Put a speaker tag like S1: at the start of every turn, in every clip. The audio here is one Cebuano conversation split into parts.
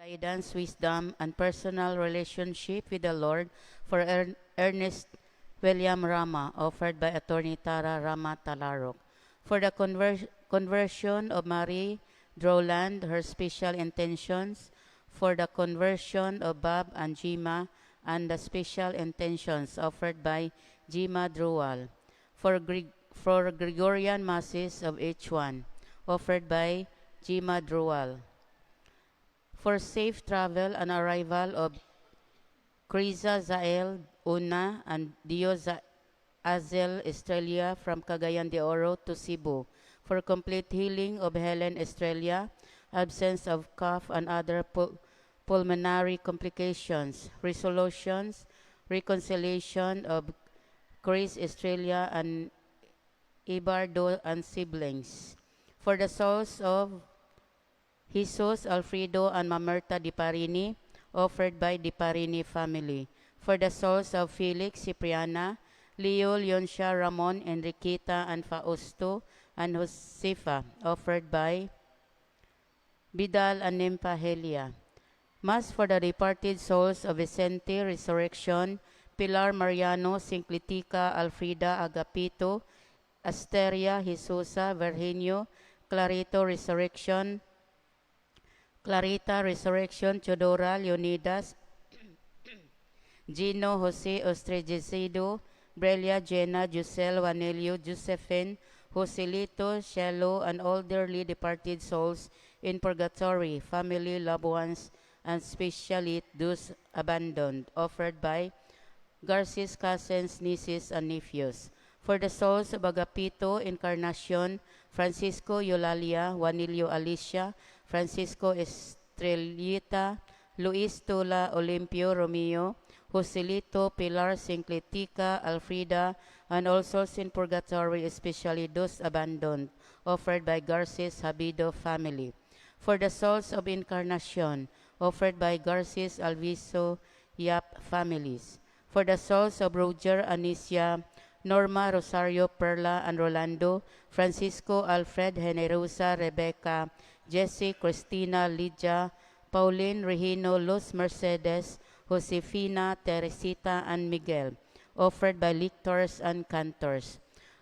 S1: Guidance, wisdom, and personal relationship with the Lord for Ernest William Rama, offered by Attorney Tara Rama Talarok. For the conversion of Marie Droland, her special intentions, for the conversion of Bob and Jima, and the special intentions offered by Jima Drual. For Gregorian Masses of each one, offered by Jima Drual. For safe travel and arrival of Criza Zael Una and Dio Azel Estrella from Cagayan de Oro to Cebu. For complete healing of Helen Estrella, absence of cough and other pulmonary complications, resolutions, reconciliation of Chris Estrella and Ibardo and siblings. For the souls of Jesus, Alfredo, and Mamerta Di Parini, offered by Di Parini family. For the souls of Felix, Cipriana, Leo, Leoncia, Ramon, Enriqueta, and Fausto, and Josefa, offered by Vidal and Nimpa Helia. Mass for the departed souls of Vicente, Resurrection, Pilar Mariano, Sinclitica, Alfreda, Agapito, Asteria, Jesusa, Virginio, Clarito, Resurrection, Clarita, Resurrection, Teodora, Leonidas, Gino, Jose, Ostregesido, Brelia, Jenna, Giselle, Juanelio, Josephine, Joselito, Shelo, and all dearly departed souls in purgatory, family, loved ones, and especially those abandoned, offered by Garces cousins, nieces, and nephews. For the souls of Agapito, Encarnacion, Francisco Eulalia, Juanillo Alicia, Francisco Estrellita, Luis Tula, Olimpio Romeo, Joselito, Pilar Sincletica, Alfreda, and all souls in purgatory, especially those abandoned, offered by Garces Habido family. For the souls of Encarnacion, offered by Garces Alviso Yap families. For the souls of Roger, Anicia, Norma, Rosario, Perla, and Rolando, Francisco, Alfred, Generosa, Rebecca, Jesse, Christina, Lydia, Pauline, Regino, Luz Mercedes, Josefina, Teresita, and Miguel, offered by lictors and cantors.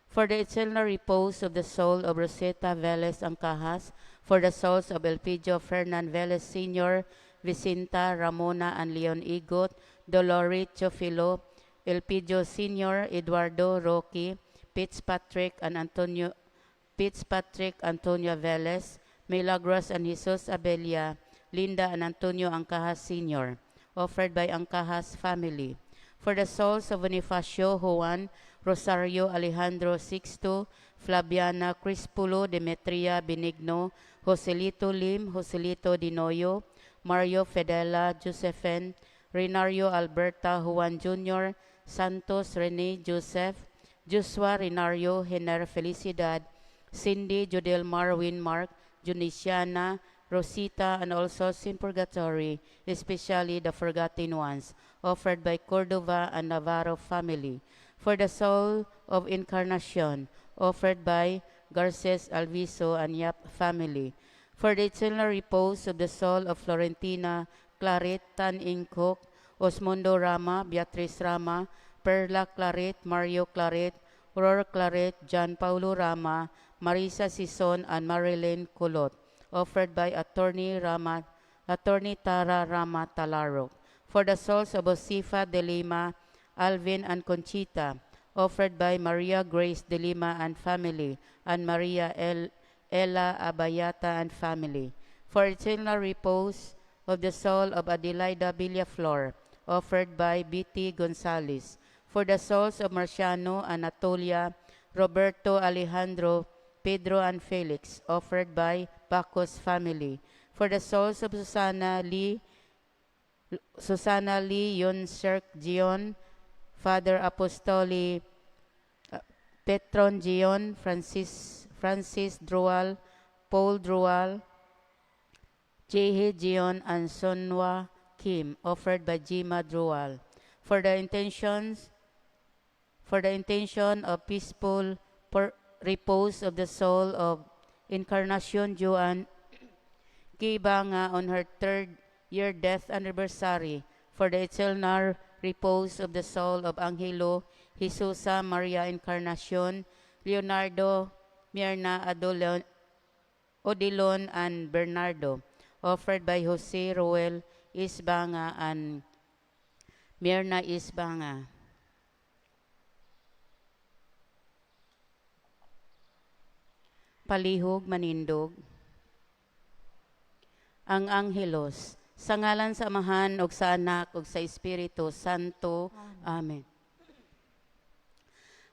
S1: For the eternal repose of the soul of Rosetta Velez Ancajas, for the souls of Elpidio Fernan Velez Sr., Vicinta, Ramona, and Leon Igot, Dolores Chofilo, Elpidio Sr., Eduardo Rocky, Fitzpatrick, and Antonio Fitzpatrick Antonio Velez, Milagros and Jesus Abelia, Linda and Antonio Ancajas Sr., offered by Ancajas family. For the souls of Bonifacio, Juan, Rosario, Alejandro Sixto, Flaviana Crispulo, Demetria Benigno, Joselito Lim, Joselito Dinoyo, Mario Fedela, Josephine, Renario Alberta, Juan Jr., Santos, Rene Joseph, Joshua Renario, Hener Felicidad, Cindy, Judelmar, Winmark, Juniciana, Rosita, and also in purgatory, especially the forgotten ones, offered by Cordova and Navarro family. For the soul of Encarnacion, offered by Garces Alviso and Yap family. For the eternal repose of the soul of Florentina, Claret Tan Ingkok, Osmundo Rama, Beatriz Rama, Perla Claret, Mario Claret, Aurora Claret, John Paulo Rama, Marisa Sison, and Marilyn Kulot, offered by Attorney Rama, Attorney Tara Rama Talaro. For the souls of Osifa de Lima, Alvin and Conchita, offered by Maria Grace de Lima and family, and Maria Ella Abayata and family. For eternal repose of the soul of Adelaida Villaflor, offered by B.T. Gonzalez. For the souls of Marciano, Anatolia, Roberto, Alejandro, Pedro, and Felix, offered by Bacos family. For the souls of Susana Lee Yun Sirk Gion, Father Apostoli Petron Gion, Francis Drual, Paul Drual, Jehe Gion, and Sonwa Kim, offered by Jima Drual. For the intention of peaceful repose of the soul of Encarnacion Joan Kibanga on her third year death anniversary, for the eternal repose of the soul of Angelo, Jesusa Maria Encarnacion, Leonardo, Mirna Adolon, Odilon, and Bernardo, offered by Jose Roel Isbanga and Mirna Isbanga. Palihog manindog. Ang Anghelos, sa ngalan sa Amahan ug sa Anak ug sa Espiritu Santo. Amen.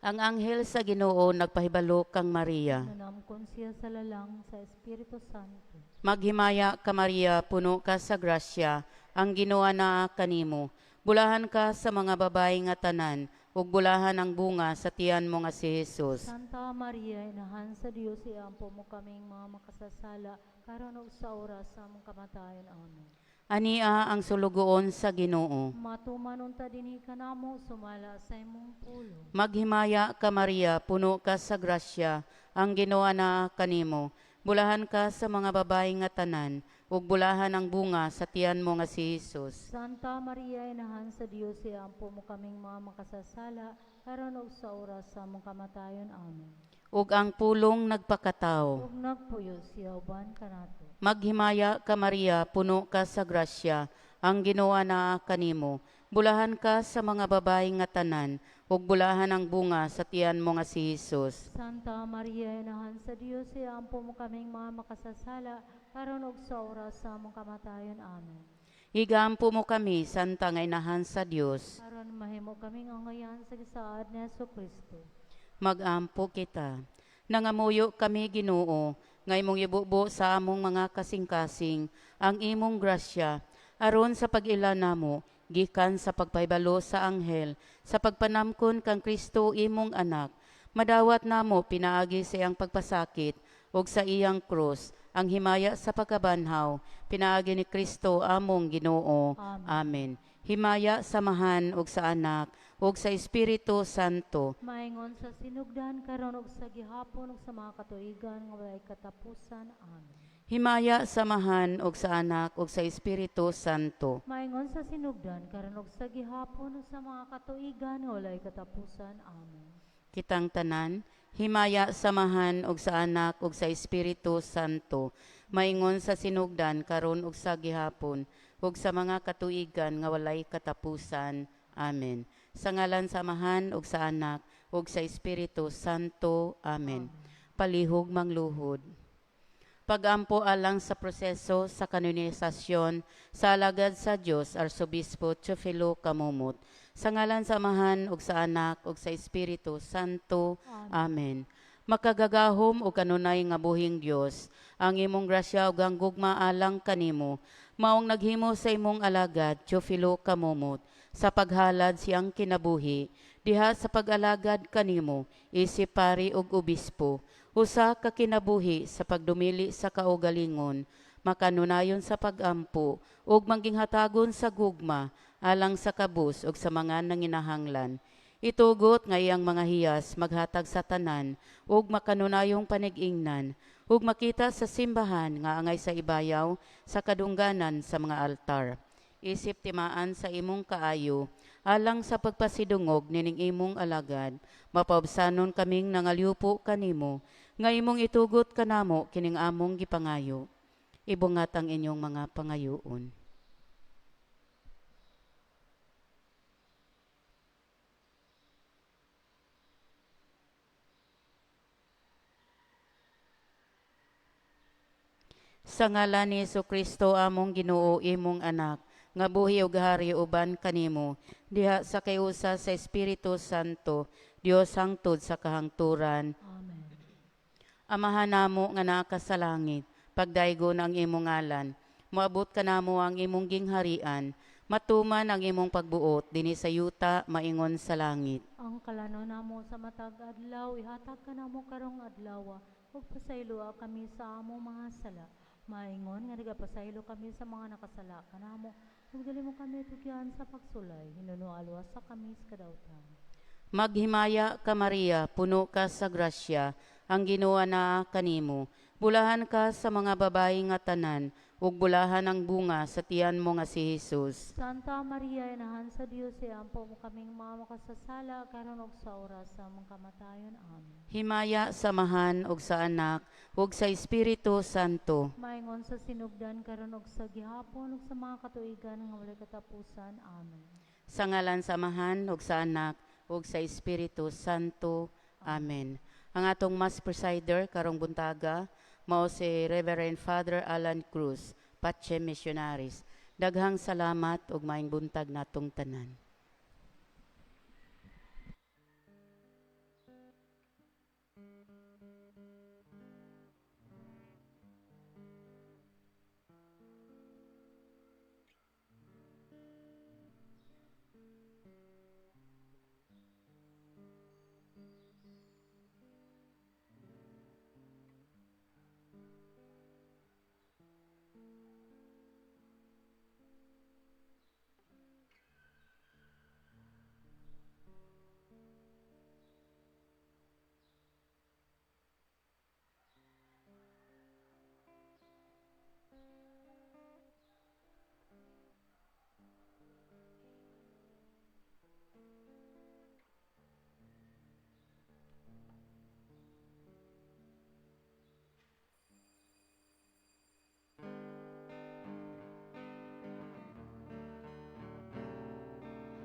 S1: Ang anghel sa Ginoo nagpahibalo kang Maria.
S2: Nanamkon siya sa lalang sa Espiritu Santo.
S1: Maghimaya ka, Maria, puno ka sa grasya, ang Ginoo naa kanimo. Bulahan ka sa mga babae nga tanan, ug bulahan ang bunga sa tiyan mo nga si Jesus.
S2: Santa Maria, Inahan sa Dios, iampo mo kaming mga makasasala, karon ug sa oras sa among kamatayon. Amen.
S1: Ania ang sulugoon sa Ginoo.
S2: Matuman unta dinhi kanamo sumala sa imong pulong.
S1: Maghimaya ka, Maria, puno ka sa grasya, ang Ginoo naa kanimo. Bulahan ka sa mga babae nga tanan, ug bulahan ang bunga sa tiyan mo nga si Jesus.
S2: Santa Maria, Inahan sa Dios, iampo mo kaming mga makasasala, karon ug sa oras sa among kamatayon. Amen.
S1: Ug ang pulong nagpakatao.
S2: Ug nagpuyo siya uban kanato.
S1: Maghimaya ka, Maria, puno ka sa grasya, ang Ginoo naa kanimo. Bulahan ka sa mga babae nga tanan, ug bulahan ang bunga sa tiyan mo nga si Jesus.
S2: Santa Maria, Inahan sa Dios, iampo mo kaming mga makasasala, karon ug sa oras sa among kamatayon. Amen.
S1: Igampo mo kami, Santa nga Inahan sa Dios.
S2: Aron mahimo kaming angayan sa gisaad ni Hesukristo.
S1: Magampo kita. Nangamuyo kami, Ginoo, nga imong ibubo sa among mga kasing-kasing ang imong grasya aron sa pag-ila namo gikan sa pagpahibalo sa anghel sa pagpanamkon kang Kristo imong anak, madawat namo pinaagi sa iyang pagpasakit ug sa iyang krus ang himaya sa pagkabanhaw, pinaagi ni Kristo among Ginoo.
S2: Amen.
S1: Amen. Himaya sa Amahan ug sa Anak ug sa Espiritu Santo.
S2: Maingon sa sinugdan, karon ug sa gihapon ug sa mga katuigan nga walay katapusan. Amen.
S1: Himaya sa Amahan ug sa Anak ug sa Espiritu Santo.
S2: Maingon sa sinugdan, karon ug sa gihapon ug sa mga katuigan nga walay katapusan. Amen.
S1: Kitang tanan, himaya sa Amahan ug sa Anak ug sa Espiritu Santo. Maingon sa sinugdan, karon ug sa gihapon ug sa mga katuigan nga walay katapusan. Amen. Sa ngalan sa Amahan ug sa Anak ug sa Espiritu Santo. Amen. Palihog mangluhod. Pagampo alang sa proseso sa kanonisasyon sa alagad sa Dios, Arsobispo Teofilo Camomot. Sa ngalan sa Amahan ug sa Anak ug sa Espiritu Santo. Amen. Makagagahom ug kanunay nga buhing Dios, ang imong grasya ug ang gugma alang kanimo maong naghimo sa imong alagad Teofilo Camomot sa paghalad siyang kinabuhi diha sa pag-alagad kanimo isip pari ug obispo, usa ka kinabuhi sa pagdumili sa kaugalingon, makanunayon sa pagampo ug mangging-hatagon sa gugma alang sa kabus ug sa mga nanginahanglan. Itugot nga iyang mga hiyas maghatag sa tanan ug makanunayong panig-ingnan ug makita sa simbahan nga angay sa ibayaw sa kadungganan sa mga altar. Isip timaan sa imong kaayo alang sa pagpasidungog nining imong alagad, mapaubsanon kaming nangalyupo kanimo nga imong itugot kanamo kining among gipangayo. Ibungat ang inyong mga pangayoon. Sa ngalan ni Kristo among Ginoo, imong anak, nga buhi ug hari uban kanimo diha sa kayusa sa Espiritu Santo, Dios hangtod sa kahangturan.
S2: Amen.
S1: Amahan namo nga naa ka sa langit, pagdaygon ang imong ngalan, moabot kanamo ang imong gingharian, matuman ang imong pagbuot dinhi sa yuta maingon sa langit.
S2: Ang kalano namo sa matag adlaw ihatag kanamo karong adlaw, ug pasayloa kami sa among mga sala, maingon nga nagapasaylo kami sa mga nakasala kanamo, ug dili mo kami tugyan sa pagsulay, hinuno aluwasa kami sa kadautan.
S1: Maghimaya ka, Maria, puno ka sa grasya, ang Ginoo naa kanimo. Bulahan ka sa mga babae nga tanan, ug bulahan ang bunga sa tiyan mo nga si Hesus.
S2: Santa Maria, Inahan sa Dios, iampo mo kaming mga makasasala, karon ug sa oras sa among kamatayon. Amen.
S1: Himaya sa Amahan ug sa Anak ug sa Espiritu Santo.
S2: Maingon sa sinugdan karon ug sa gihapon ug sa mga katuigan nga walay katapusan. Amen.
S1: Sa ngalan sa Amahan ug sa Anak ug sa Espiritu Santo. Amen. Ang atong Mass presider karong buntaga mao si Reverend Father Alan Cruz, Pache Missionaries. Daghang salamat ug maayong buntag natong tanan.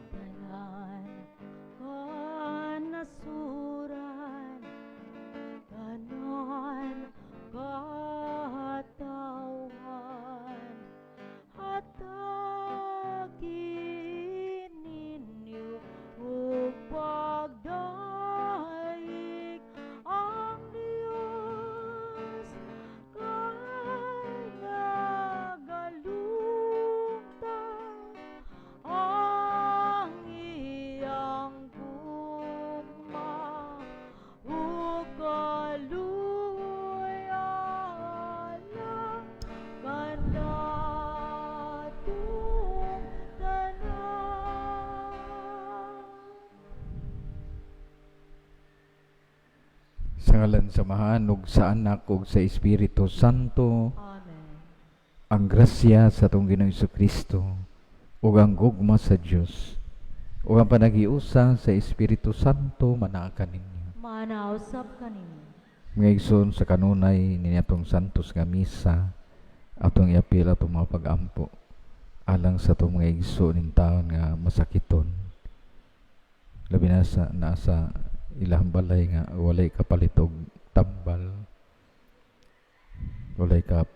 S2: Tanan kanasuran, tanan katawhan, hatagi ninyo ug pagdaig ang Dios kay nagalungtad ang iyang gugma ug kaluoy alang kanatong tanan.
S3: Sa ngalan sa Amahan ug sa Anak ug sa Espiritu Santo.
S2: Amen.
S3: Ang grasya sa atong Ginoong Kristo ug ang gugma sa Dios ug ang panaghiusa sa Espiritu Santo manaa kaninyo.
S2: Manausap kaninyo.
S3: Mga igsoon, sa kanunay niadtong Santos nga Misa, atong iapil atong mga pag-ampo alang sa atong mga igsoon ning taon nga masakiton, labi na sa nasa ilahang balay nga walay kapalit og tambal, walay ka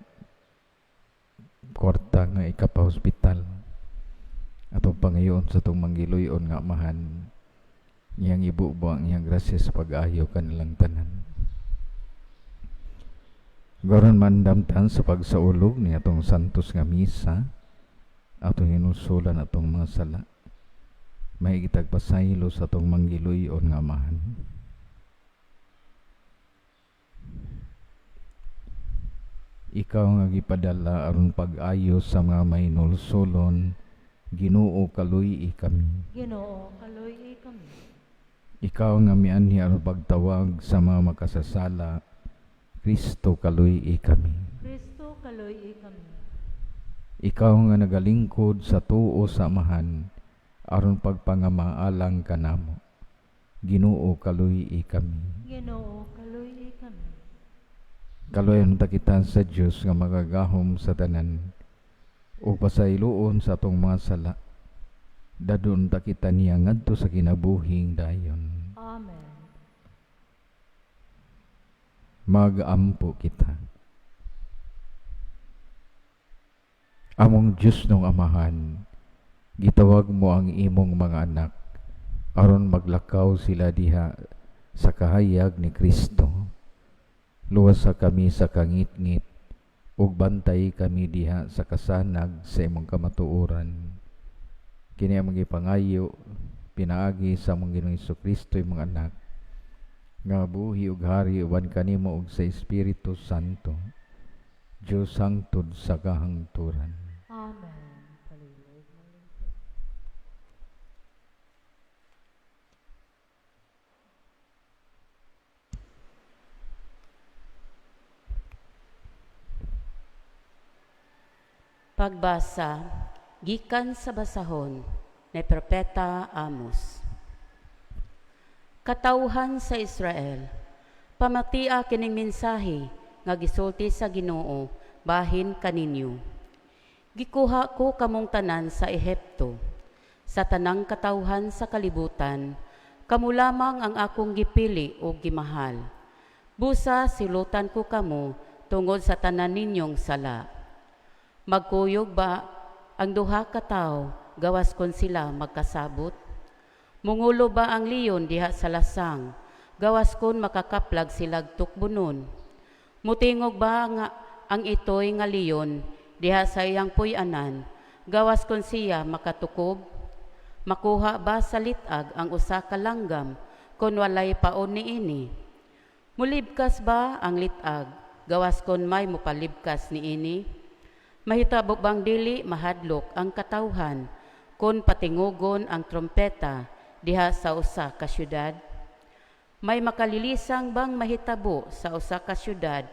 S3: kwarta nga ikapa-hospital. Atong pangayoon sa atong manggiluyon nga Amahan, iyang ibubo ang iyang grasya sa pag-ayo kanilang tanan. Garon mandamtan sa pagsaulog ni atong Santos nga Misa, atong hinulsulan atong mga sala. May pasaylo sa atong manggiluyon nga Amahan. Ikaw nga gipadala aron pag-ayo sa mga mahinulsolon, Ginoo, kaluy-i kami.
S2: Ginoo, kaluy-i kami.
S3: Ikaw nga mianhi aron pagtawag sa mga makasasala, Kristo, kaluy-i kami.
S2: Kristo, kaluy-i kami.
S3: Ikaw nga nagalingkod sa tuo sa Amahan aron pagpangamaalang kanamo, Ginoo, kaluy-i kami.
S2: Ginoo, kaluy-i kami.
S3: Kaluoyan ta kita sa Dios nga makagagahom sa tanan ug pasayloon sa atong mga sala. Dadon ta kita niya ngadto sa kinabuhing dayon.
S2: Amen.
S3: Magampo kita. Among Diyos nung Amahan, gitawag mo ang imong mga anak aron maglakaw sila diha sa kahayag ni Kristo. Luwasa kami sa kangitngit ug bantay kami diha sa kasanag sa imong kamatuoran. Kini among gipangayo pinaagi sa among Ginoong Kristo, imong anak, nga buhi ug hari uban kanimo ug sa Espiritu Santo, Dios hangtod sa kahangturan.
S2: Amen. Palihog maglingkod.
S1: Pagbasa gikan sa basahon ni Propeta Amos. Katawhan sa Israel, pamatia kining mensahe nga gisulti sa Ginoo bahin kaninyo. Gikuha ko kamong tanan sa Ehipto, sa tanang katawhan sa kalibutan, kamo lamang ang akong gipili o gimahal. Busa silutan ko kamo tungod sa tanan ninyong sala. Magkuyog ba ang duha ka tawo gawas kon sila magkasabot? Mungulo ba ang leon diha sa lasang gawas kon makakaplag silag tukbonon? Mutingog ba nga ang itoy nga leon diha sa iyang puy-anan gawas kon siya makatukob? Makuha ba sa lit-ag ang usa ka langgam kon walay paon niini? Mulibkas ba ang lit-ag gawas kon may mopalibkas niini? Mahitabo bang dili mahadlok ang katawhan kon patingugon ang trompeta diha sa usa ka syudad? May makalilisang bang mahitabo sa usa ka syudad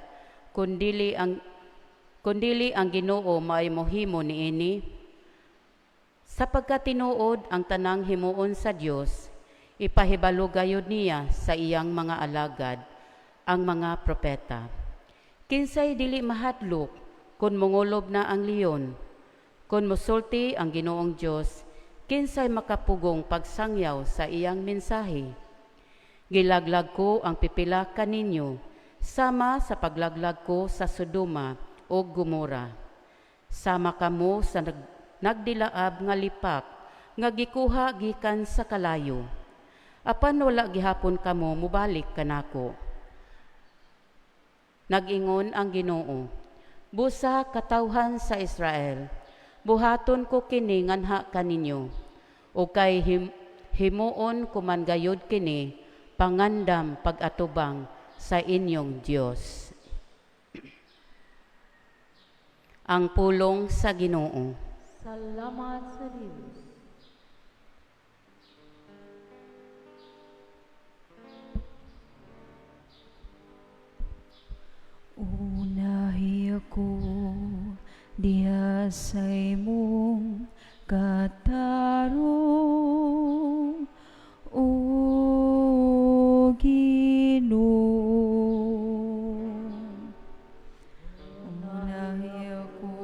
S1: kun dili ang Ginoo maoy mohimo niini? Sa pagkatinuod ang tanang himuon sa Dios, ipahibalo gayud niya sa iyang mga alagad, ang mga propeta. Kinsay dili mahadlok kon mongulob na ang leon? Kon mosulti ang Ginoong Dios, kinsay makapugong pagsangyaw sa iyang mensahe? Gilaglag ko ang pipila kaninyo, sama sa paglaglag ko sa Sodoma o Gomora. Sama kamo sa nagdilaab nga lipak nga gikuha gikan sa kalayo. Apan wala gihapon kamo mubalik kanako. Nag-ingon ang Ginoo, busa katawhan sa Israel, buhaton ko kini nganha kaninyo, o kay himuon ko man gayud kini pangandam pag-atubang sa inyong Dios. Ang pulong sa Ginoo.
S2: Salamat sa Dios.
S4: Unahi ako diha sa imong katarong, O Ginoo. Unahi ako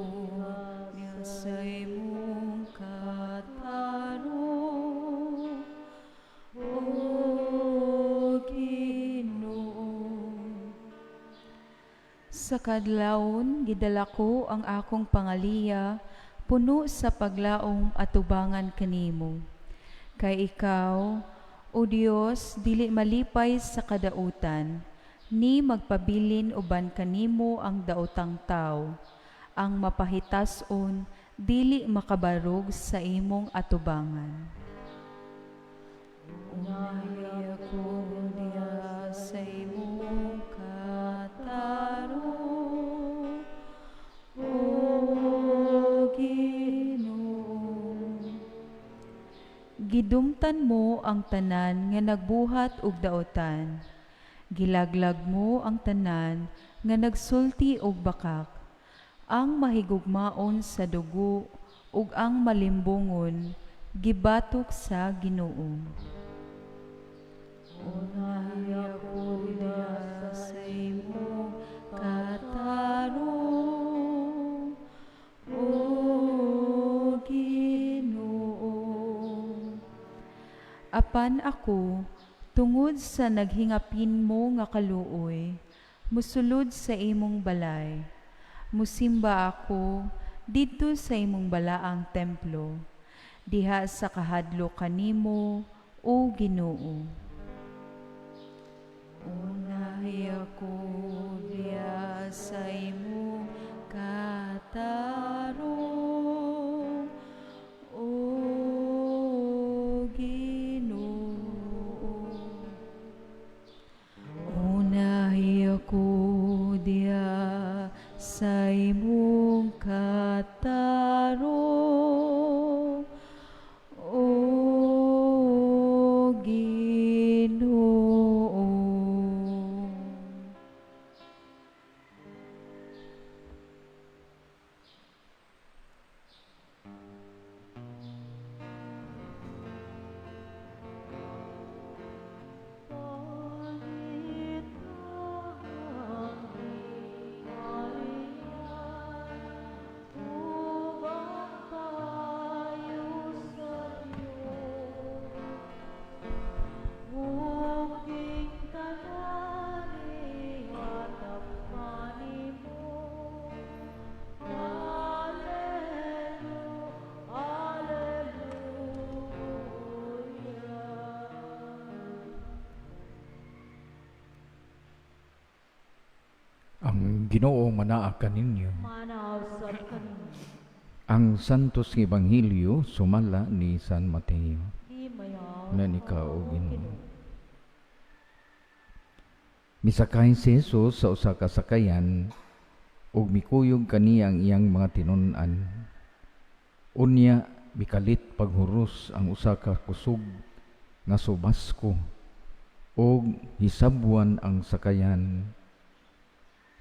S4: diha sa imong katarong, O Ginoo. Sa kadlawon gidala ko ang akong pangaliya puno sa paglaom atubangan kanimo. Kay ikaw, O Dios, dili malipay sa kadautan, ni magpabilin uban kanimo ang daotang tawo. Ang mapahitason dili makabarog sa imong atubangan. Unahi ako diha sa imong katarong, O Ginoo. Gidumtan mo ang tanan nga nagbuhat og daotan. Gilaglag mo ang tanan nga nagsulti og bakak. Ang mahigugmaon sa dugo ug ang malimbongon gibatok sa Ginoo. Unahi ako diha sa imong katarong, O Ginoo. Apan ako, tungod sa naghingapin mo nga kaluoy, musulod sa imong balay. Musimba ako didto sa imong balaang templo, diha sa kahadlok kanimo, O Ginoo. Unahi ako diha sa imong katarong, O Ginoo. Unahi ako diha sa imong katarong, O Ginoo.
S3: Ang Ginoo manaa kaninyo.
S2: Manaa usab kaninyo.
S3: Ang Santos nga Ebanghelyo sumala ni San Mateo.
S2: Himayaon
S3: Na ikaw,
S2: ka,
S3: O
S2: O
S3: Ginoo.
S2: Ginoo.
S3: Misakay si Jesus sa usa ka sakayan ug mikuyog kaniya ang iyang mga tinun-an. Unya mikalit paghuros ang usa ka kusog nga subasko ug hisabwan ang sakayan.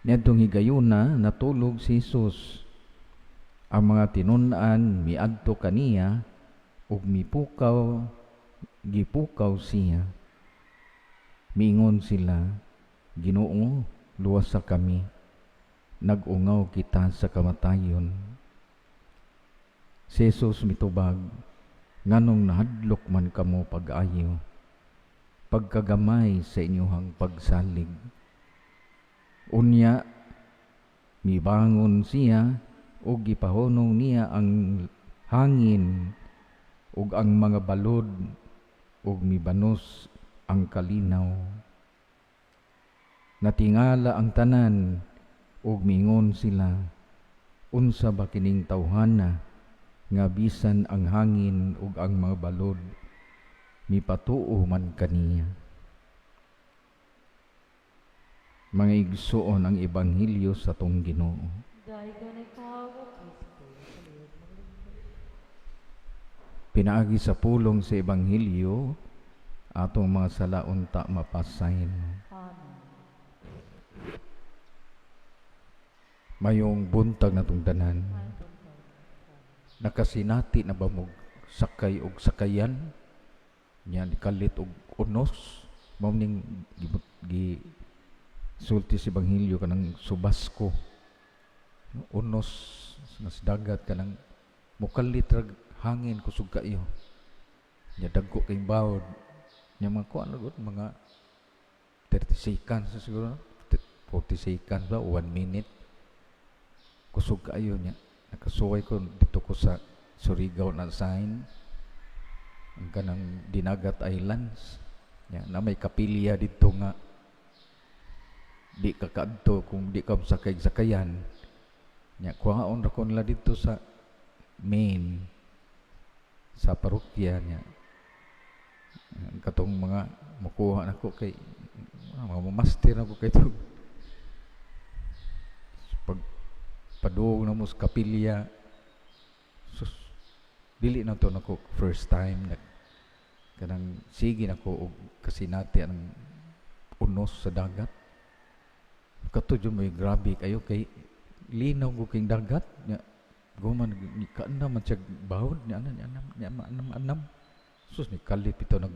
S3: Niadtong higayuna, natulog si Jesus. Ang mga tinun-an miadto kaniya ug mipukaw, gipukaw siya. Miingon sila, "Ginoo, luwasa kami. Nag-ungaw kita sa kamatayon." Si Jesus mitubag, "Nganong nahadlok man kamo pag-ayo? Pagkagamay sa inyuhang pagsalig." Unya, mibangon siya ug gipahunong niya ang hangin ug ang mga balod ug mibanos ang kalinaw. Natingala ang tanan ug miingon sila, "Unsa ba kining tawhana nga bisan ang hangin ug ang mga balod mipatuo man kaniya?" Mga igsuon, ang ebanghelyo sa atong Ginoo.
S2: Daygon ikaw, O Kristo, sa liog maglingkod.
S3: Pinaagi sa pulong sa ebanghelyo, atong mga sala unta mapasaylo.
S2: Amen.
S3: Mayong buntag natong tanan. Nakasinati na ba mo sakay og sakayan? Nya nikalit og unos, mao ning gi sulti sa ebanghelyo kanang subasko. Unos nga sa dagat, kanang mukalit rag hangin, kusog kaayo. Nya dagko kay bawod. Nya mga kuan gud, mga 30 seconds na siguro, no? 40 seconds ba, 1 minute. Kusog kaayo niya. Nakasuway ko dito ko sa Surigao na sign ang kanang Dinagat Islands. Nya na may kapilya dito nga di ka kaadto kung di ka sakay sakayan. Nya kuhaon ra ko nila dito sa main sa parokya niya. Ang katong mga mukuha nako kay mga master nako kay to. Pag padung na mo sa kapilya, sus, dili na to nako first time nag kanang sige nako og kasinati ang unos sa dagat. Kato jud may grabe kayo kay linaw ko king dagat nya guman ni kaana man siya bawod ni ana ni anam ni ama anam anam, sus, ni kalit bitaw, nag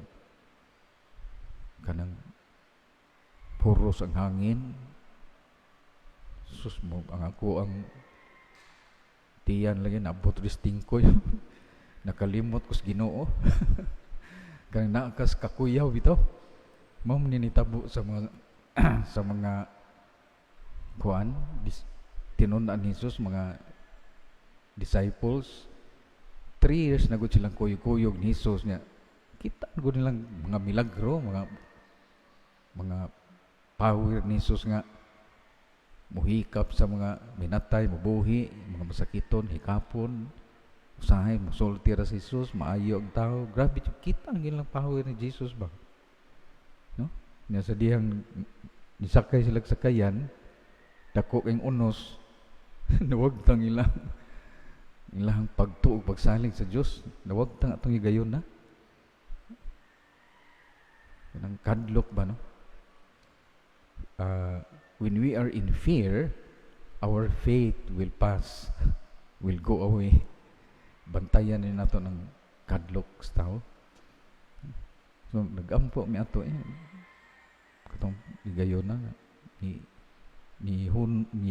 S3: kanang puros ang hangin, sus mo, ang ako ang tiyan lagi naabot ris tingkoy, nakalimot ko sa Ginoo, kanang naakas kakuyaw bitaw. Mao man ni nitabo sa mga kuan tinun-an ni Jesus, mga disciples. 3 years na gud silang kuyog-kuyog ni Jesus niya. Kita gud nilang mga milagro, mga power ni Jesus nga muhikap sa mga minatay, mubuhi, mga masakiton, hikapon, usahay musulti ra si Jesus, maayo ang tao. Grabe jud, kita ang ilang power ni Jesus ba, no? Nya sa dihang nisakay sila sa sakayan, dako kay unos, nawagtang ilang ilang pagtuo, pagsalig sa Dios, nawagtang atong higayon na kanang kadlok ba, no? When we are in fear, our faith will pass, will go away. Bantayan ni nato ng kadlok sa tao. So nagampo mi ato eh, katong higayon na ni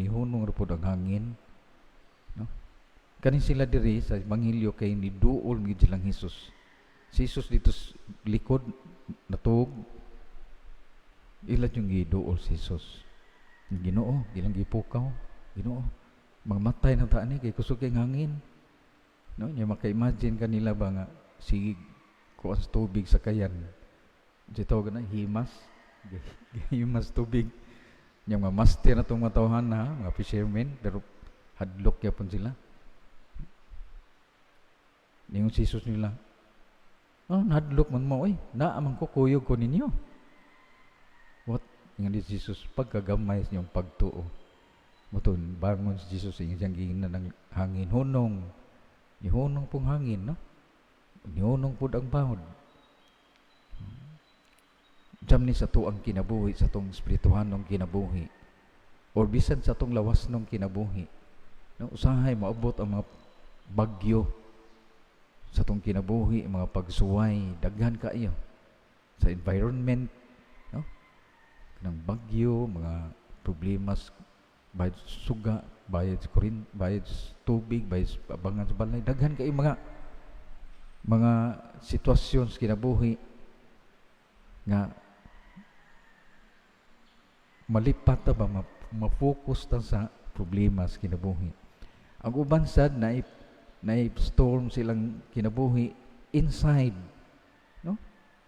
S3: hunong ra pod ang hangin, no? Kani sila diri sa ebanghelyo kay niduol gid silang Jesus. Si Jesus dito likod natuog, ila yung giduol si Jesus. "Ginoo," ilang gipukaw, "Ginoo, mamatay na ta ani kay kusog kay hangin," no? Nya maka-imagine kanila ba nga sige kuan sa tubig sa kayan. Di tawag na himas, himas tubig. Yung mga master na itong mga tawhan na, mga fishermen, pero hadlok yapon sila. Ningon si Jesus nila, "Oh, hadlok man mo, oy, naa man ko, kuyog ko ninyo." "What?" Ingon ni Jesus, "Pagkagamay sa inyong pagtuo." Muton, bangon si Jesus, ingon siyang giingnan ng hangin, "Hunong." Nihunong pong hangin, no? Nihunong po ang bahod. Jam ni sa tuang kinabuhi, sa tong espirituhanong kinabuhi, or bisan sa tong lawas nung kinabuhi. No, usahay maabot ang mga bagyo sa tong kinabuhi, mga pagsuway, daghan kaayo sa environment, no? Kanang bagyo, mga problemas, bayad sa suga, bayad sa kuryente, bayad sa tubig, bayad sa abangan sa balay, daghan kaayo mga sitwasyon sa kinabuhi nga malipat ta ba, ma-focus ta sa problema sa kinabuhi. Ang uban sad na na storm silang kinabuhi inside, no?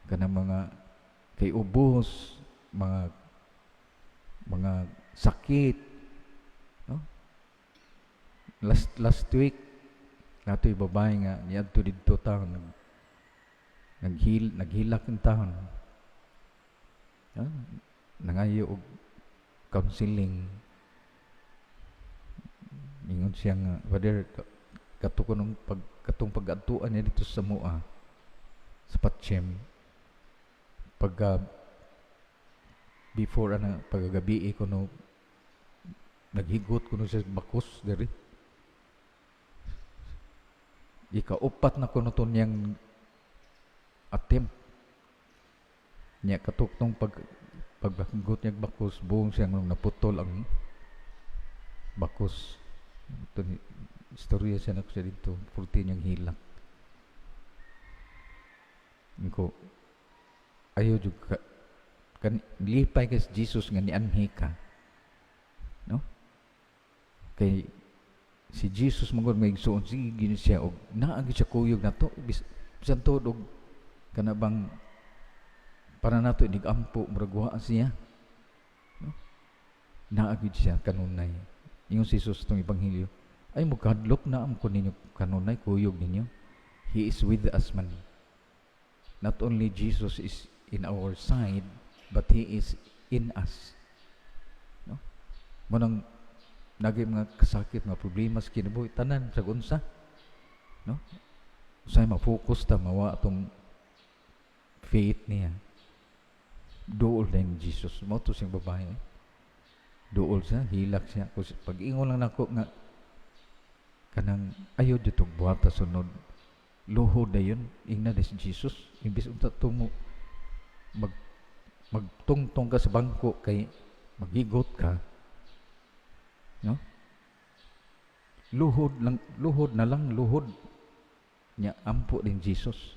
S3: Kanang mga kay ubos, mga sakit, no? Last last week natoy babae nga niadto didto taon naghilak ang taon. No? Nangayo og counseling. Ingon siya nga, "Father, kato ko nung pag katong pag-adtuan niya dito sa mua sa Patchem, pagka before ana pagagabi ko no, naghigot ko no sa bakos diri. Ikaupat na kuno to niyang attempt niya. Katok tong pagbagot niya bakos, buong siya nung naputol ang bakos." Ito ni istorya siya na siya dito, purti niyang hilak ko. Ayo jud ka kan, lipay kay Jesus nga nianhi ka, no? Kay si Jesus man gud may igsuon, sige gini siya og naa gyud siya kuyog nato, bisan tuod og kana bang para nato inig-ampo, murag wa siya, no? Naa gyud siya kanunay. Ingon si Jesus tong ebanghelyo, "Ay mukadlok na am ko ninyo kanunay, kuyog ninyo." He is with us man. Not only Jesus is in our side, but He is in us, no? Mo nang nagay mga kasakit, mga problema sa kinabuhi, tanan sa unsa, no? Usay ma-focus ta, mawa atong faith niya. Duol din Jesus mo to siyang babae, eh. Duol siya, hilak siya. Kus pag ingon lang nako nga kanang ayo dito buhata sunod, luhod na yun, ingna si Jesus, imbis unta tumo magtungtong ka sa bangko kay magigot ka, no? Luhod lang, luhod na lang, luhod nya, ampo din Jesus.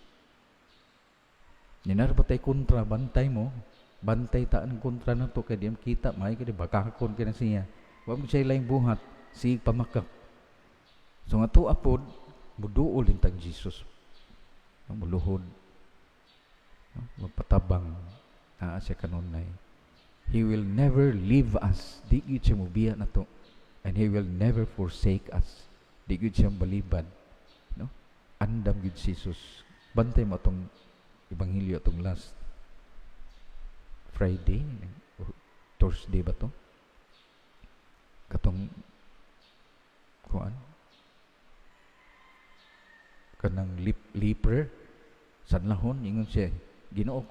S3: Ninar ba tay kontra, bantay mo, bantay taan kontra na to kay di kita may kay bakakon kay na siya. Wa mo siya laing buhat, sige pamakak. So nga to apod, muduol din tang Jesus. No, muluhod. No, magpatabang naa siya kanunay. He will never leave us. Di gyud siya mubiya na to. And He will never forsake us. Di gyud siya balibad. No? Andam gyud si Jesus. Bantay mo atong ebanghelyo atong last Friday, Thursday ba to? Katong kuan kanang leper sanlahon, ingon siya, "Ginoo,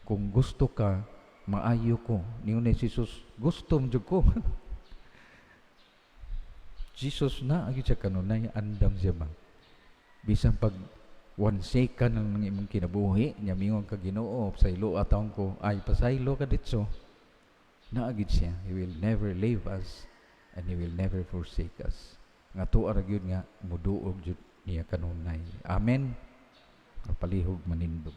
S3: kung gusto ka, maayo ko." Ningon ni Jesus, "Gusto mo jud ko." Jesus na agi siya kanunay, andam siya ba. Bisan pag 1 second lang ng imong kinabuhi nya, mingon ka, "Ginoo, pasaylo atawon ko," ay pasaylo ka ditso. Naa gid siya. He will never leave us and He will never forsake us. Nga tuwa ra gyud nga muduog jud niya kanunay. Amen. Palihog manindog.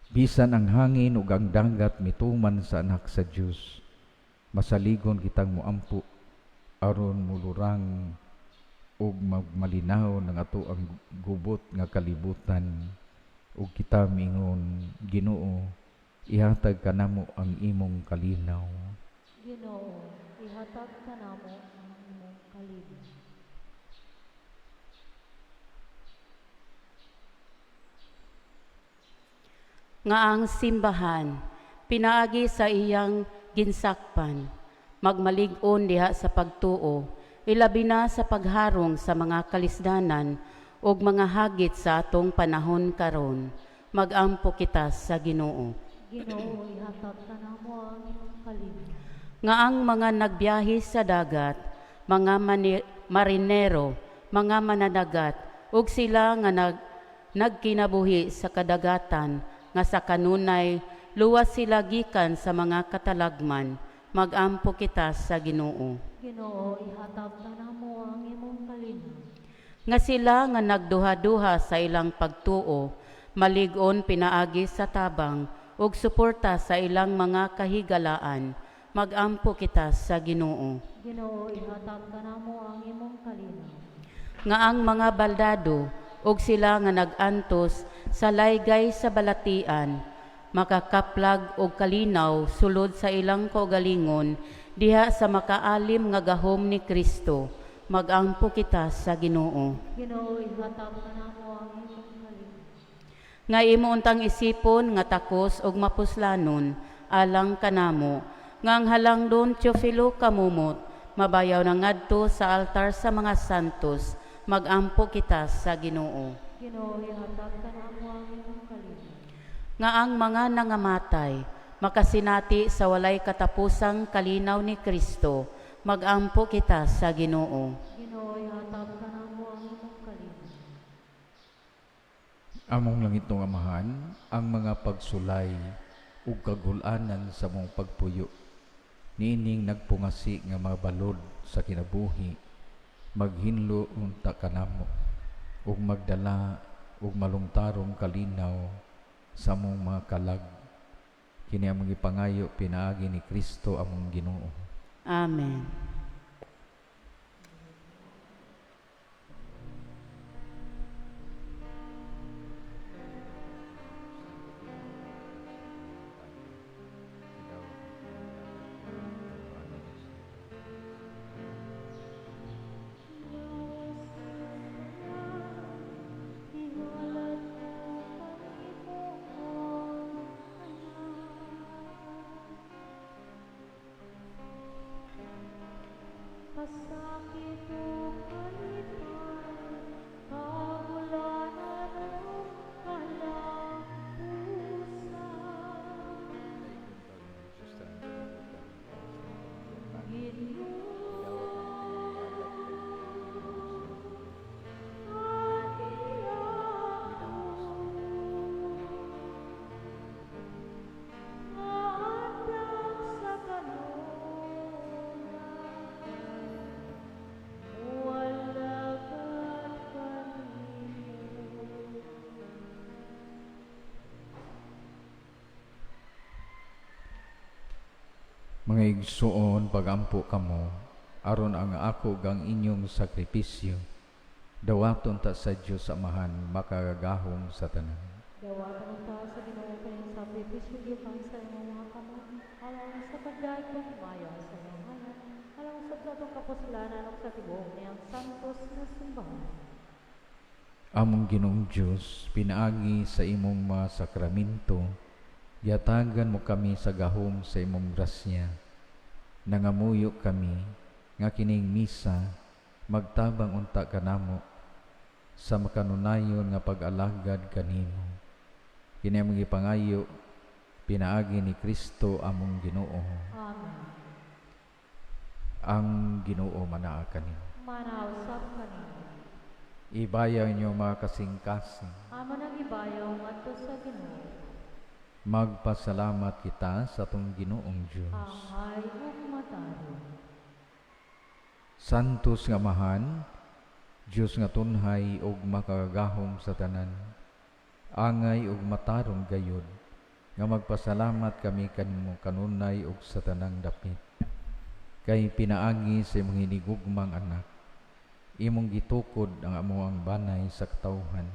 S3: Bisan ang hangin ug ang dagat mituman sa anak sa Dios, masaligon kitang muampo aron mulurang ug magmalinaw ng ato ang gubot nga kalibutan ug kita mingon, "Ginoo, ihatag kanamo ang imong kalinaw.
S2: Ginoo, ihatag kanamo ang imong kalinaw.
S1: Nga ang simbahan pinaagi sa iyang ginsakpan magmalig-on diha sa pagtuo, ilabi na sa pagharong sa mga kalisdanan ug mga hagit sa atong panahon karon. Magampo kita sa Ginoo.
S2: Ginoo, ihatag kanamo ang imong kalinaw.
S1: Nga ang mga nagbiyahe sa dagat, mga marinero, mga mananagat, ug sila nga nagkinabuhi sa kadagatan, nga sa kanunay luwas sila gikan sa mga katalagman. Magampo kita sa Ginoo.
S2: Ginoo, ihatag kanamo ang imong kalinaw.
S1: Nga sila nga nagduha-duha sa ilang pagtuo, malig-on pinaagi sa tabang ug suporta sa ilang mga kahigalaan. Magampo kita sa Ginoo.
S2: Ginoo, ihatag kanamo ang imong kalinaw.
S1: Nga ang mga baldado ug sila nga nag-antos sa laygay sa balatian makakaplag og kalinaw sulod sa ilang kaugalingon diha sa makaalim nga gahom ni Kristo. Magampo kita sa Ginoo.
S2: Ginoo, ihatag kanamo ang imong kalinaw.
S1: Nga imo untang isipon nga takos og mapuslanon alang kanamo, nga ang halangdon Teofilo Camomot mabayaw na ngadto sa altar sa mga santos. Magampo kita sa Ginoo.
S2: Ginoo, ihatag kanamo ang imong kalinaw.
S1: Nga ang mga nangamatay makasinati sa walay katapusang kalinaw ni Kristo. Magampo kita sa Ginoo.
S2: Ginoo, ihatag kanamo ang imong kalinaw.
S3: Among langitnong Amahan, ang mga pagsulay ug kagul-anan sa mong pagpuyo niining nagpungasi nga mga balod sa kinabuhi, maghinlo unta kanamo ug magdala ug malungtarong kalinaw sa among mga kalag. Kini among gipangayo pinaagi ni Kristo among Ginoo.
S1: Amen.
S2: Ihalat ko kanimo ang anak. Pasakit o kalipay, kagulanan o kalampusan.
S3: Mga igsuon, pagampo kamo, aron ang ako gang inyong sakripisyo, dawaton ta sa Dios Amahan, makagagahom sa tanan.
S2: Dawatan ta sa Ginoo kayong sakripisyo gikan sa imong mga kamot, alang sa pagdaig pagmaya sa imong ngalan, alang sa atong kapuslanan ug sa tibuok niyang santos nga simbahan.
S3: Among Ginoong Dios, pinaagi sa imong mga sakramento, yatagan mo kami sa gahom sa imong grasya. Nangamuyo kami nga kining misa magtabang unta kanamo sa makanunayon nga pag-alagad kanimo. Kini among gipangayo pinaagi ni Kristo among Ginoo.
S2: Amen.
S3: Ang Ginoo manaa kaninyo.
S2: Manausap kanimo.
S3: Ibayaw inyo mga kasing-kasing.
S2: Amo nang ibayaw ngadto sa Ginoo.
S3: Magpasalamat kita sa atong Ginoong Dios.
S2: Angay ug matarong.
S3: Santos nga Amahan, Dios nga tunhay ug makagagahom sa tanan, angay ug matarong gayod, nga magpasalamat kami kanimo kanunay ug sa tanang dapit. Kay pinaagi sa imong hinigugmang anak, imong gitukod ang among banay sa katawhan.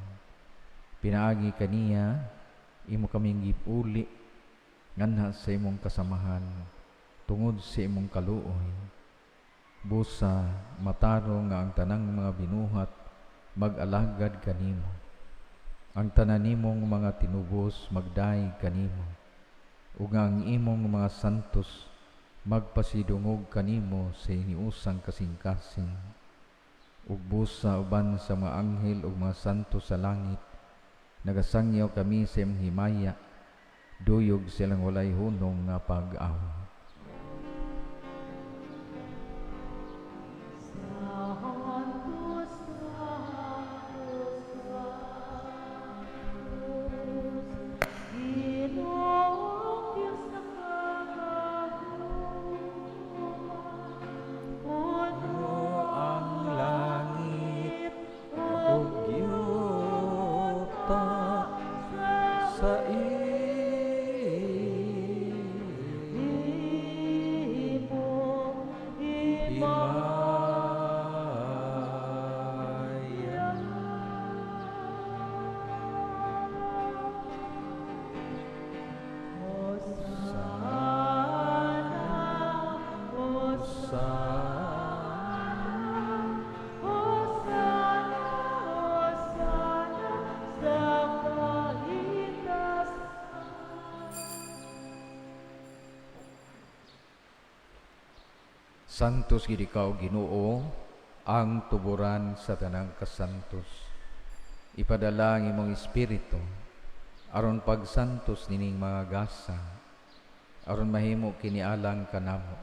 S3: Pinaagi kaniya, imo kaming gipuli Nganha sa imong kasamahan, tungod sa imong kaluoy, busa matarong nga ang tanang mga binuhat mag-alagad kanimo. Ang tanan nimong mga tinubos magdayeg kanimo, ug ang imong mga santos magpasidungog kanimo sa hiniusang kasing-kasing. Ug busa uban sa mga anghel ug mga santo sa langit, nagasangyaw kami sa imong himaya, duyog silang walay hunong nga pag-aw.
S2: Santo, Santo, Santos, Ginoong Diyos nakagahuma, puno
S3: ang langit
S2: ug
S3: yuta
S2: sa imong himaya. Hosana, Hosana, Hosana, Hosana sa kaitasan.
S3: Santos gid ikaw Ginoo, ang tuburan sa tanang kasantos. Ipadala ang imong espiritu aron pagsantos nining mga gasa, aron mahimo kini alang kanamo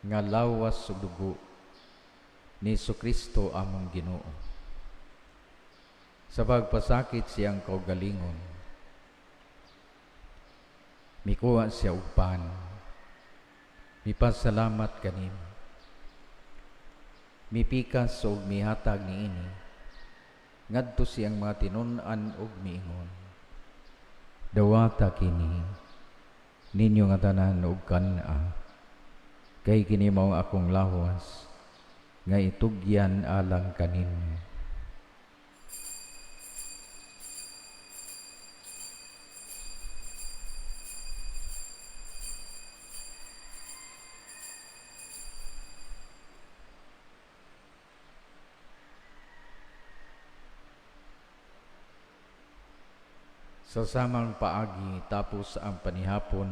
S3: nga lawas ug dugo ni Kristo among Ginoo. Sa pagpasakit siyang kaugalingon, mikuha siya og pan, mipasalamat kanimo, mipikas og mihatag niini ngadto siyang mga tinun-an og miingon, "Dawata kini ninyo nga tanan og kan-a, kay kini mao ang akong lawas nga itugyan alang kaninyo." Sa samang paagi tapos ang panihapon,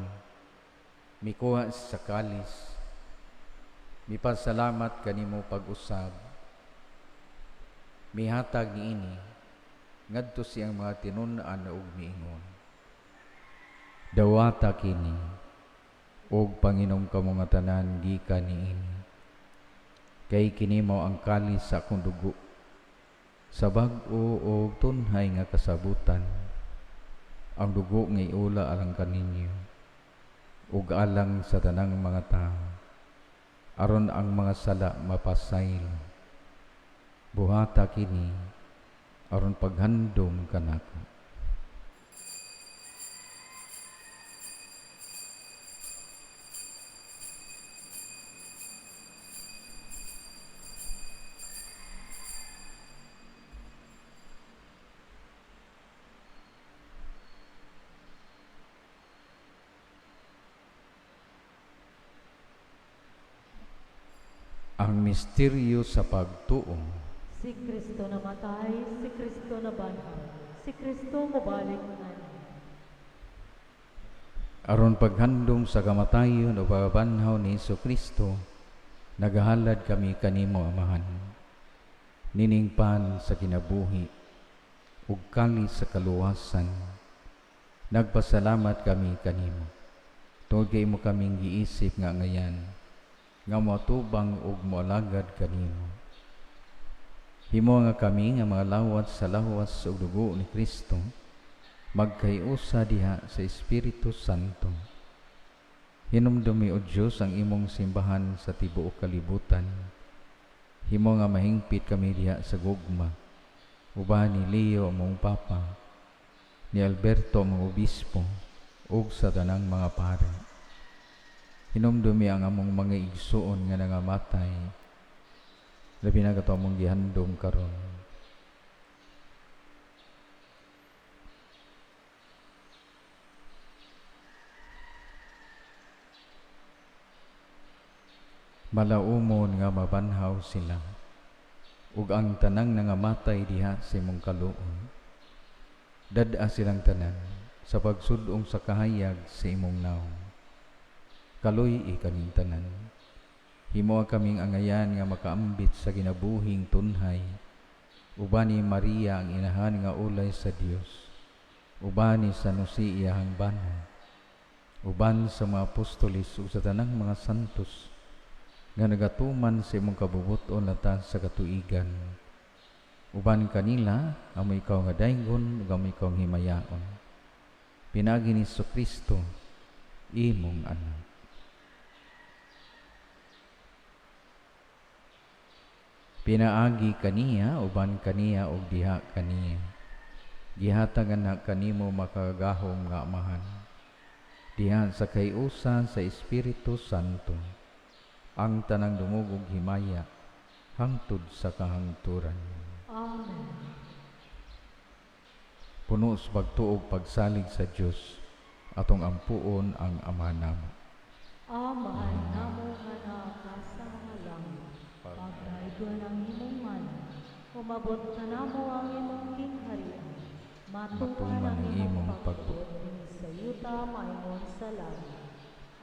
S3: mikuha sa kalis, mipasalamat kanimo pag-usab, mihatag niini ngadto siyang mga tinun-an ug miingon, "Dawata kini ug panginom kamo nga tanan gikan niini, kay kini mao ang kalis sa akong dugo sa bag-o ug tunhay nga kasabutan, ang dugo nga iula alang kaninyo ug alang sa tanang mga tawo, aron ang mga sala mapasaylo. Buhata kini aron paghandom kanako." Ang misteryo sa pagtuo.
S2: Si Kristo namatay, si Kristo nabanhaw, si Kristo mobalik anhi.
S3: Aron paghandom sa kamatayon o pagkabanhaw ni Hesus Kristo, nagahalad kami kanimo, Amahan, nining pan sa kinabuhi ug kalis sa kaluwasan. Nagpasalamat kami kanimo tungod kay imo kaming giisip nga ngayan nga moatubang ug moalagad kanimo. Himo nga kami nga mga lawat sa lawas ug dugo ni Kristo magkaiusa diha sa Espiritu Santo. Hinumdumi, o Dios, ang imong simbahan sa tibuok kalibutan. Himo nga mahingpit kami diha sa gugma, uban ni Leo among Papa, ni Alberto among Obispo, ug sa tanang mga pare. Hinumdumi ang among mga igsuon nga nangamatay, labi na kato among gihandom karon. Malaumon nga mabanhaw sila ug ang tanang nangamatay diha sa imong kaluoy. Dad-a silang tanan sa pagsud-ong sa kahayag sa imong nawong. Kaluy-i kaming tanan. Himoa kaming angayan nga makaambit sa kinabuhing tunhay. Uban ni Maria ang inahan nga ulay sa Dios. Uban ni San Jose iyahang bana. Uban sa mga apostoles ug sa tanang mga santos nga nagatuman sa imong kabubut-on lata sa katuigan. Uban kanila amo ikaw nga daygon ug amo ikaw nga himayaon. Pinaagi ni Kristo imong anak. Pinaagi kaniya, uban kaniya ug diha kaniya. Gihatag anak kanimo makagagahom nga Amahan. Diha sa kayusan sa Espiritu Santo ang tanang dungog ug himaya hangtod sa kahangturan.
S2: Amen.
S3: Puno sa pagtuog pagsalig sa Dios, atong ampuon ang Ama namo.
S2: Amahan namo nga naa ka sa mga langit, pagdaygon ang imong ngalan, umabot kanamo ang imong gingharian, matuman ang imong pagbuot dinhi sa yuta maingon sa langit.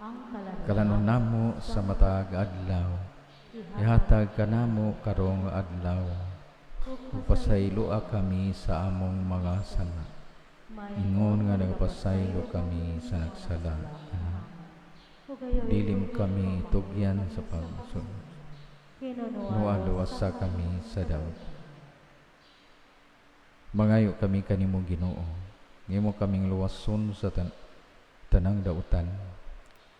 S2: Ang
S3: Kalanon namo sa matag adlaw, ihatag kanamo karong adlaw. Ug pasayloa kami sa among mga sala. Ingon nga nagpasaylo kami sa nagsala. Dili mo kami tugyan sa pagsulod. Noa luwasa kami sa daot. Mangayo kami kanimo Ginoo. Ngimo kaming luwason sa tanang dautan.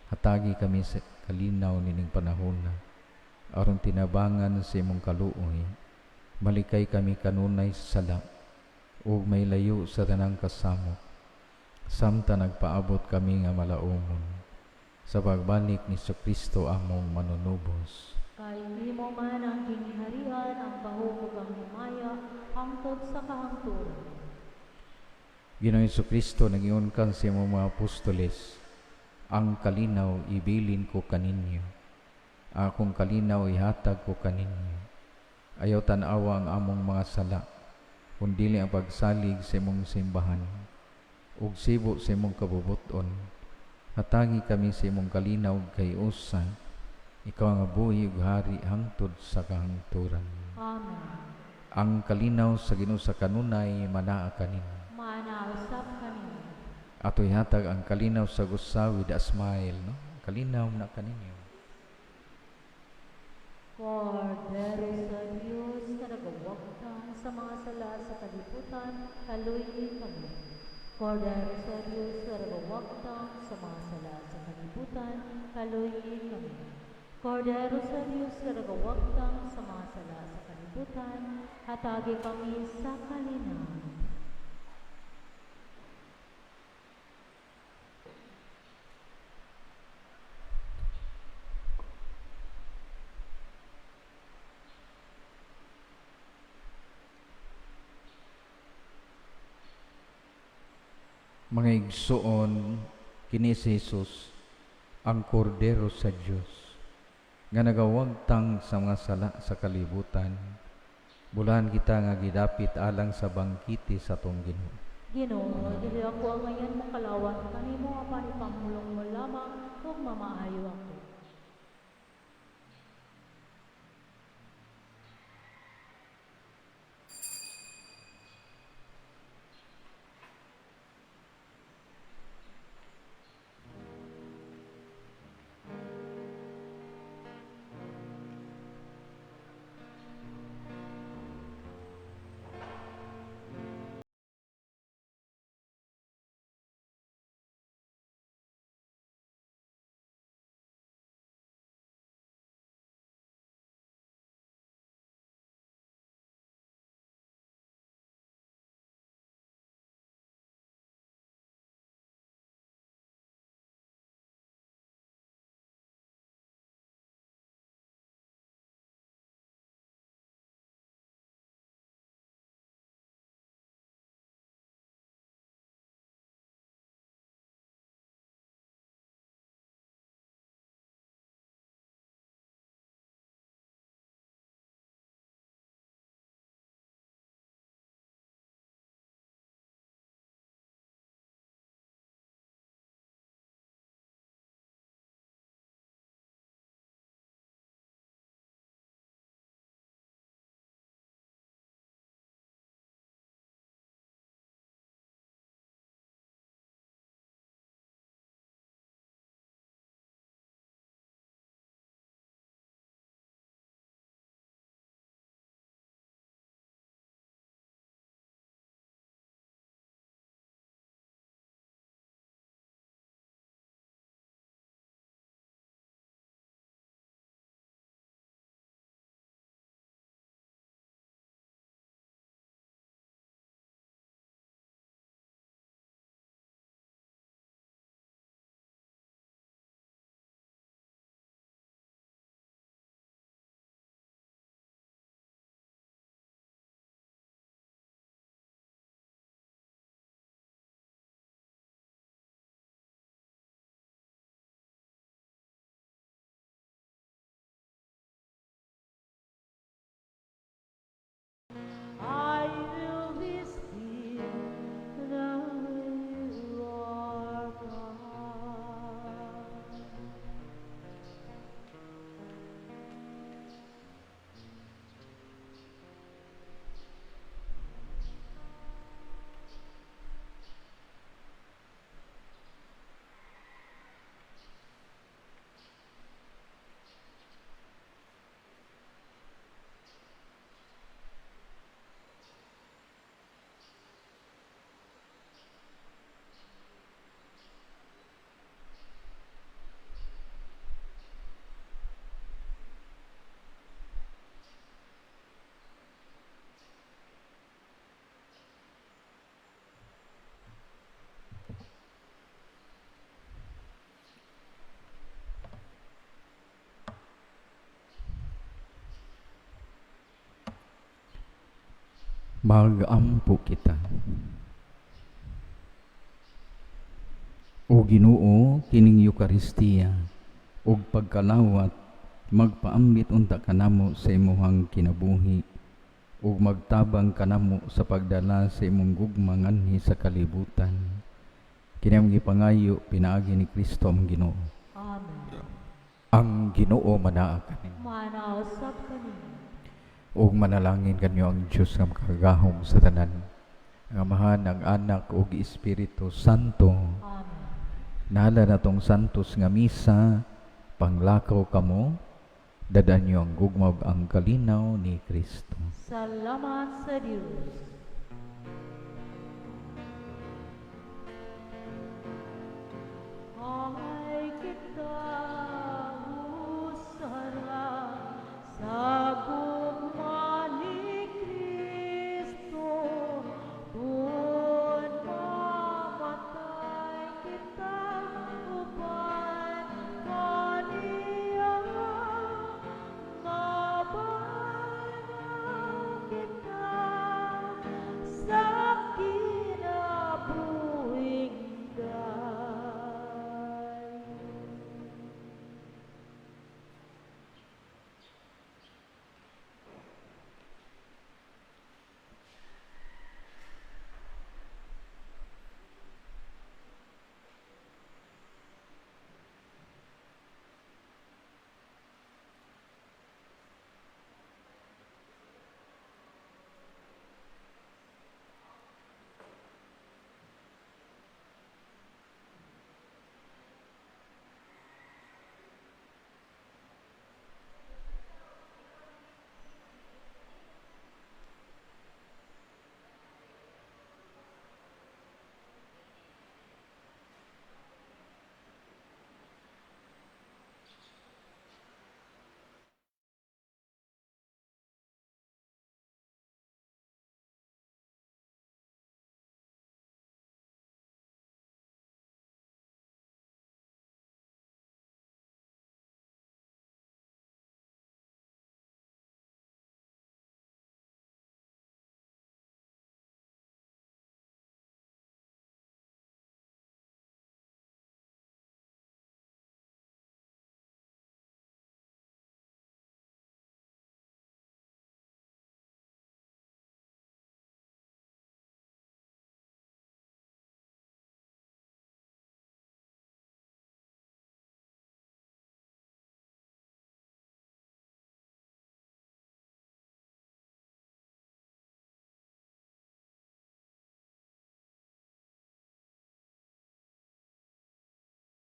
S3: Hatagi kami sa kalinaw nining panahona. Aron tinabangan sa imong kaluoy. Malikay kami kanunay sa sala ug may layo sa tanang kasamok. Samtang nagpaabot kami nga malaumon sa pagbalik ni Kristo among manunubos.
S2: Kay imo man ang gingharian, ang gahom ug ang himaya, hangtod sa kahangturan.
S3: Ginoong Kristo, nag-ingon ka sa imong mga apostoles, ang kalinaw ibilin ko kaninyo. Akong kalinaw ihatag ko kaninyo. Ayaw tan-awa ang among mga sala, kun dili ang pagsalig sa imong simbahan, ug sibo sa imong kabubut-on. Hatagi kami sa imong kalinaw kay usa, ikaw ang buhi ug hari hangtod sa kahangturan.
S2: Amen.
S3: Ang kalinaw sa Ginoo sa kanunay manaa kaninyo.
S2: Manaa usab kaninyo.
S3: Ato ihatag ang kalinaw sa gusa with a smile, no? Kalinaw na kaninyo.
S2: Kordero sa Dios nga nagawagtang sa mga sala sa kalibutan, kaluy-i kami. Kordero sa Dios nga nagawagtang sa mga sala sa kalibutan, kaluy-i kami. Kordero sa Dios nga nagawagtang sa mga sala sa kalibutan, hatagi kami sa kalinaw.
S3: Mga igsuon, kini si Jesus, ang kordero sa Dios, nga nagawagtang sa mga sala sa kalibutan. Bulahan kita nga gidapit alang sa bangkiti sa atong Ginoo.
S2: Ginoo, dili ako ang ngayon makalawan kanimo apan ipamulong mo lamang ug mamaayo ako.
S3: Magampo kita. O Ginoo, kining Eukaristiya ug pagkalawat magpaambit unta kanamo sa imuhang kinabuhi ug magtabang kanamo sa pagdala sa imong gugma nganhi sa kalibutan. Kini among gipangayo pinaagi ni Kristo among Ginoo.
S2: Amen.
S3: Ang Ginoo manaa kaninyo.
S2: Manaa usab kaninyo.
S3: Ug manalangin kanyo ang Dios nga makagagahom sa tanan, ang Amahan, ang Anak ug Espiritu Santo.
S2: Amen.
S3: Nahala na tong santos nga misa, panglakaw kamo, dad-an niyo ang gugma ug ang kalinaw ni Kristo.
S2: Salamat sa Dios.